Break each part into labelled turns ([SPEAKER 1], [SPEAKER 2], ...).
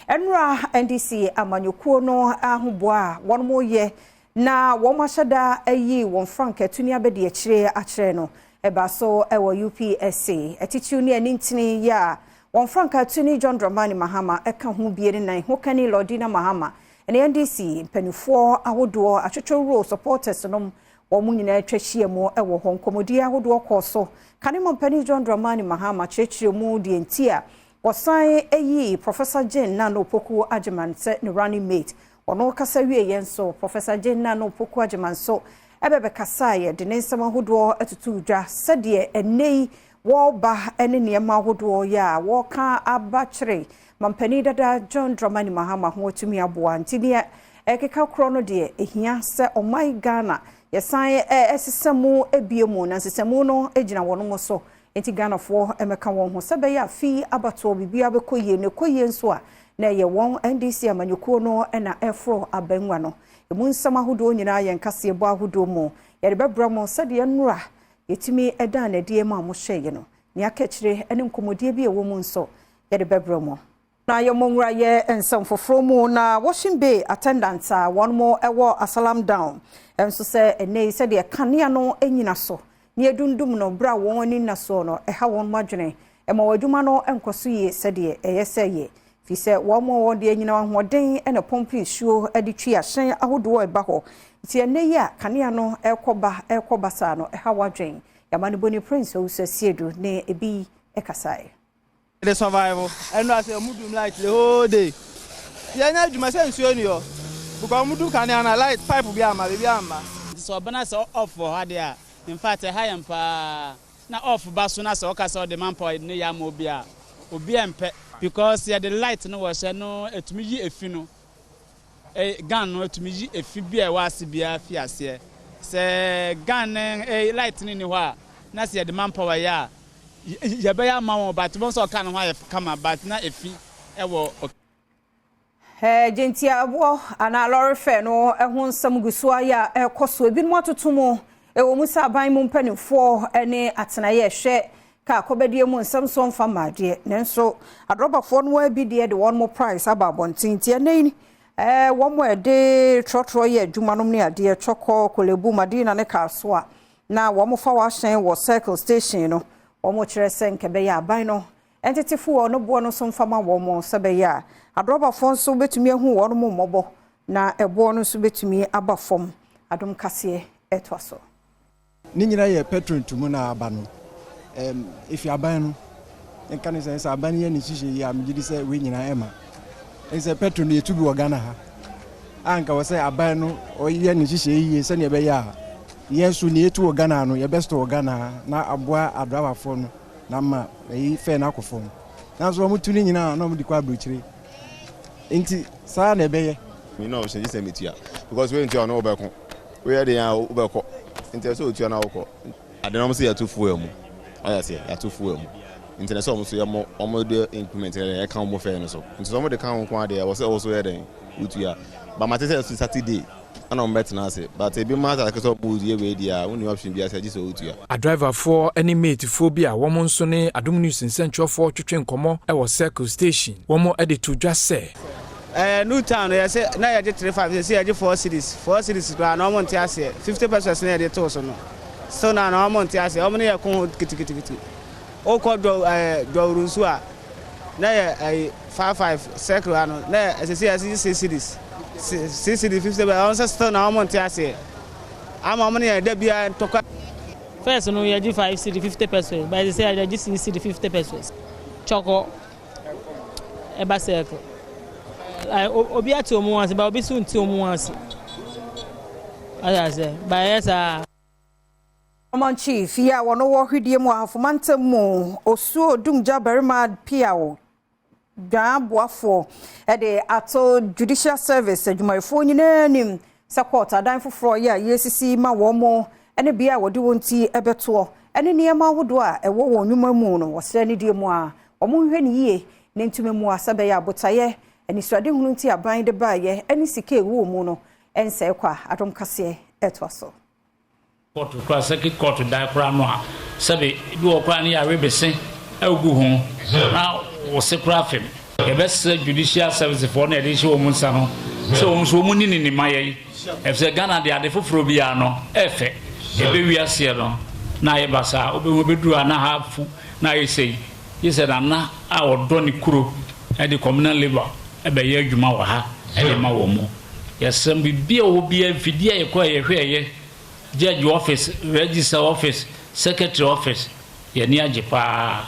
[SPEAKER 1] Ɛnora NDC amanyɔkuo no ahoboa a wɔn yɛ na wɔn ahyɛda ayi wɔn frankaatuni abɛdi akyire akyerɛ no ɛba so ɛwɔ UPSA. Atitiriw ne anintini yɛ a wɔn frankaatuni John Dramani Mahama ɛka ho bie ne nan hokani Lordina Mahama ɛne NDC mpanimfoɔ ahodoɔ atwitworo supporters nom wɔn nyinaa atwa ahyia mu wɔ hɔ. Nkɔmmɔdi ahodoɔ kɔɔ so kane mpanin John Dramani Mahama kyerɛkyerɛ mu deɛ nti a wɔsan ayi Professor Jane Nana Opoku Agyeman sɛ ne running mate. Ɔno kasa wie yɛn nso, Professor Jane Nana Opoku Agyeman nso ɛbɛbɛkasa yɛ de ne nsɛm ahodoɔ atutu dwa sɛdeɛ ɛnɛ yi wɔreba ne nneɛma ahodoɔ yɛ a wɔreka aba kyerɛ mampanin dada John Dramani Mahama ho atumi aboa. Nti deɛ ɛkeka korɔ no deɛ, ehia sɛ ɔman Ghana yɛsan ɛsesa mu ebie mu na nsesɛmu no gyina wɔn mo so, nti Ghanafoɔ mmɛka wɔn ho sɛ bɛyɛ afi abatoɔ biribiara bɛkɔ yie na ɛkɔ yie nso a na ɛyɛ wɔn NDC amanyɔkuo no na ɛforo abangua no. Emu nsɛm ahodoɔ nyinaa yɛn kaseɛbɔ ahodoɔ mu yɛde bɛbrɛ mo sɛdeɛ nnora yɛtumi ɛda n'adie mu a mohyɛeɛ no, nea aka akyire ne nkɔmmɔdie bi a ɛwɔ mu nso yɛde bɛbrɛ mo. Na yɛmmɔ nwura yɛ nsɛm foforɔ mu na washing bay attendant a wɔn mo wɔ Asalam Down nso sɛ ɛnɛ yi sɛdeɛ kanea no nyina so ne edundum no berɛ a wɔn ani na soɔ no, ɛha wɔn mo adwene, ɛma wɔn adwuma no nkɔ so yie sɛdeɛ ɛyɛ sɛ yɛ fi sɛ wɔn mo wɔn deɛ nyina ahoɔden ɛna pɔmpe nsuo de twi ahyɛn ahodoɔ a ɛba hɔ. Nti ɛnɛ yi a kanea no ɛrekɔba ɛrekɔba saa no, ɛha wɔadwene. Yamane Boni Prince Owusu Asiedu ne ebi ɛkasaeɛ.
[SPEAKER 2] The survival ɛnu ase ɔmu dum light the whole day. Yɛnyɛ adwuma sɛ nsuo ni hɔ because ɔmu dum kanea na light pipe bi ama beebi ama.
[SPEAKER 3] Nti sɛ ɔbɛna sɛ off wɔ hɔ adeɛ a, in fact, ɛha yɛn paa na off ba so na sɛ ɔka sɛ ɔde manpower ne yɛ ama obi a, obi mpɛ because yɛde light no wɔhyɛ no, etumi yi efi no, gun no etumi yi efi bi a ɛwɔ ase biara fi aseɛ. Sɛ gun ne light no ni hɔ a, na sɛ yɛde manpower yɛ a, yɛbɛyɛ ama wɔn, but wɔn nso ɔka ne ho ayɛ kama, but na efi ɛwɔ.
[SPEAKER 1] Gyentia aboɔ anaa lorry fare no ho nsɛm gu so ayɛ a ɛkɔ so. Ebinom atoto mu ɛwɔ mu sɛ aban mu mpanimfoɔ ne atenaeɛ ɛhwɛ kaa kɔbɛdeɛ mu nsɛm so mfa mmaadeɛ, nanso adrɔbafoɔ no bi deɛ de wɔn mo price aba abɔnten. Nti ɛnɛ yi wɔn a ɛde trɔtrɔ yɛ adwuma nom ne adeɛ Chorkor, Korle Bu, Madina ne kaa so a na wɔn fa wɔahyɛn wɔ Circle station no, wɔn kyerɛ sɛ nkɛbɛyɛ aban no ntetefoɔ no boɔ no nso mfama wɔn sɛ bɛyɛ a adrɔbafoɔ nso bɛtumi ahu wɔn mo mmɔbɔ na ɛboɔ no nso bɛtumi aba fam. Adom Kaseɛ ɛtoa so.
[SPEAKER 4] Ne nyinaa yɛ petrol ntumu na aba no. Efi aban no nka ne sɛ aban no yɛ ne nhyehyɛ yi a, megye di sɛ wei nyinaa ɛma sɛ petrol no yɛtu bi wɔ Ghana ha a, nka wɔ sɛ aban no ɔyɛ ne nhyehyɛ yie sɛnea ɛbɛyɛ a yɛn nso ne yɛtu wɔ Ghana no, yɛbɛstɔ wɔ Ghana ha na aboa adrawafoɔ no na ma ɛyi fare no akɔ fam. Nanso wɔn tu no nyinaa na wɔn de kɔ aburokyire, nti saa na ɛbɛyɛ.
[SPEAKER 5] Mi na ɔhyɛ gye sɛ metua because wei ntua ɔno wobɛko woyɛ den a wobɛkɔ, nti ɛsɛ otua na wokɔ ade na ɔmo sɛ yɛto fuel mu ɔyɛ sɛ yɛato fuel mu, nti na sɛ ɔmo so yɛmɔ ɔmo de increment yɛ ɛka ɔmo fare no so. Nti sɛ ɔmo de ka ho nko adeɛ, ɛwɔ sɛ ɔwɔ so yɛ den wotua ba. Mate sɛ ɛso Saturday ɛna ɔmo bɛtena ase, but ebi mu asa sɛ ɔmo yɛ wei deɛ a, wonni option bi asɛ gye sɛ wotua.
[SPEAKER 6] Adriverfoɔ ne matefoɔ bi a wɔn nso ne Adom News nsɛntwerɛfoɔ twetwe nkɔmmɔ wɔ Circle station, wɔn de to dwa sɛ
[SPEAKER 2] New Town yɛsɛ na yɛgye 35, sɛ yɛgye 4 cedis. 4 cedis koraa na ɔmo nte aseɛ. 50 pesewas na yɛde too so no still na ɔmo nte aseɛ. Ɔmo ne yɛ ko ho kitikiti. Wokɔ dɔ Dɔwuru nso a, na yɛ 55 Circle ano na yɛ ɛsɛ sɛ yɛsɛ 6 cedis, 6 cedis 50 bɛ. Ɔmo sɛ still na ɔmo nte aseɛ ama ɔmo ne yɛ da biara ntɔkwa.
[SPEAKER 7] First no, yɛgye 5 cedi 50 pesewas, but ɛsɛ sɛ yɛgye 6 cedi 50 pesewas. Chorkor ɛba Circle, obi ate ɔmo ase ba, obi so nte ɔmo ase ɔyɛ ase ba, ɛyɛ saa.
[SPEAKER 1] Ɔman chief yi a wɔn wɔ hwedie mu Ahafoma ntam mu Osuo Dumgya barima Piaw dwan aboafoɔ ɛde ato Judicial Service adwumayɛfoɔ nyinaa anim sɛ court adan foforɔ yɛ a yɛsisi ma wɔn mo ne bea a wɔde wɔn ti bɛtoɔ ne nneɛma ahodoɔ a ɛwɔ wɔn nnwuma mu no, wɔsrɛ ne deɛ mu a wɔn nhwɛ ne yie ne ntoma mu a sɛ bɛyɛ abotaeɛ anisoadehunu nti aban de baayɛ ne sika ɛwɔ mu no ɛnsɛe kwa. Adom Kaseɛ ɛtoa so.
[SPEAKER 8] Court kora, circuit court dan kora no a, sɛbe ebi wɔ kora ne yɛawe bese agu ho na wɔse kora fam. Yɛbɛsrɛ Judicial Service foɔ no a yɛde hyɛ wɔn nsa no sɛ wɔn nso wɔn ni ne ne ma yɛn efisɛ Ghana de ade foforɔ biara no ɛfɛ ɛbɛwi aseɛ no na ayɛ basaa. Wobɛhu bɛduru a na ha afu na ayɛ sei. Gye sɛ Nana a ɔdɔ ne kuro de communal labour bɛyɛ adwuma wɔ ha de ma wɔn mu. Yɛsrɛ mo biribi a ɛwɔ biara mfidie a yɛkɔ a yɛhwɛ ɛyɛ judge office, register office, secretary office, yɛn ani agye paa.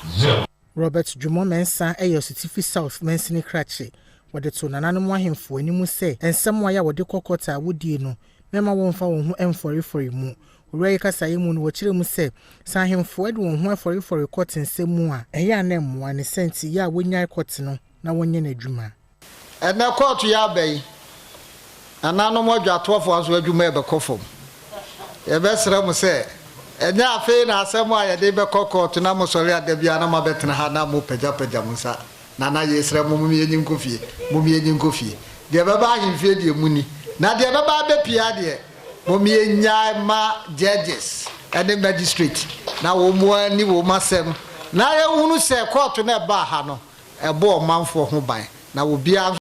[SPEAKER 9] Robert Dwumɔ Mensah yɛ Asutifi South mansini krakye. Wɔde too nananom ahemfo anim sɛ nsɛm a ɛyɛ a wɔde kɔ kɔɔto a wodie no mma wɔmfa wɔn ho mfɔrefɔre mu. Owura yi kasaeɛ mu no wɔkyerɛ mu sɛ, sɛ ahemfo de wɔn ho afɔrefɔre kɔɔte nsɛm mu a, ɛyɛ a na ɛmmoa, ne sɛ nti yɛ a wɔnnyae kɔɔte no na wɔnyɛ n'adwuma.
[SPEAKER 10] Ɛnnɛ kɔɔto yi aba yi, nananom adwatoɔfoɔ nso adwuma rebɛkɔ fam. Yɛbɛsrɛ mo sɛ, ɛnyɛ afei na asɛm a yɛde rebɛkɔ kɔɔto na mosɔre a da biara na moabɛtena ha na mopagyapagya mo nsa. Nana, yɛsrɛ mo, mom yɛnyi nkɔ fie, mom yɛnyi nkɔ fie. Deɛ ɛbɛba ahemfie deɛ monni, na deɛ ɛbɛba abɛpia deɛ, mom yɛnnyae ma judges ne magistrate na wɔn ani wɔn asɛm na yɛnhunu sɛ kɔɔto no a ɛbaa ha no, ɛbɔ ɔmanfoɔ ho ban, na obiara nso.